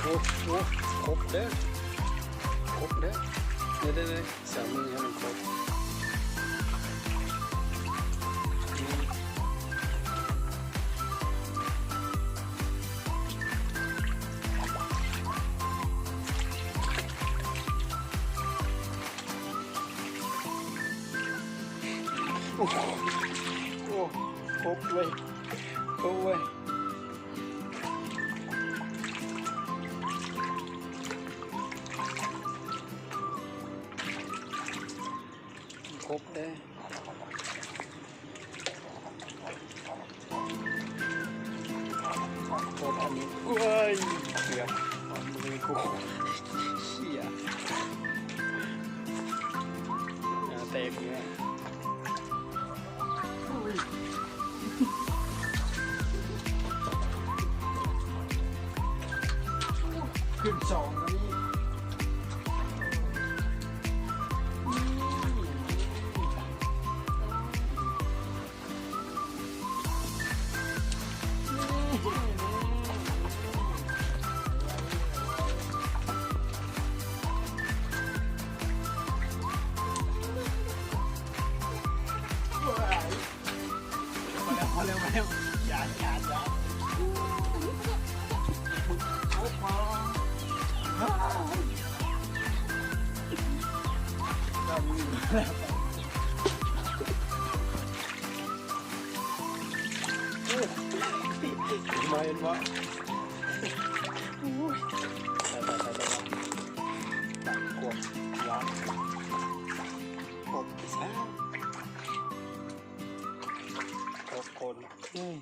ໂອ້ ໂອ້ ຄົບເດີ້ ຄົບເດີ້ ເດີ້ໆ ສາມມືໃຫ້ມັນຄົບ. ໂອ້ ໂອ້ ຄົບເວີຍ ຄົບເວີຍ. ຄົບເດີ້ ຄົບອັນນີ້. ໂອ້ຍ ເກືອບ ມືກູ ເຊຍ ໜ້າແຕກເລີຍ. ຂຶ້ນສອງກໍມີ. ພໍແລ້ວ ພໍແລ້ວ ພໍແລ້ວ ຢ່າ ຢ່າ ຢ່າ ໂອ້ໂຫ ມາເຫັນບໍ່? ໂອ້ຍ ຕາຍ ຕາຍ ຕາຍ ຕາຍ ກວມ ຄົບ ຄົບຄົນ ອືມ.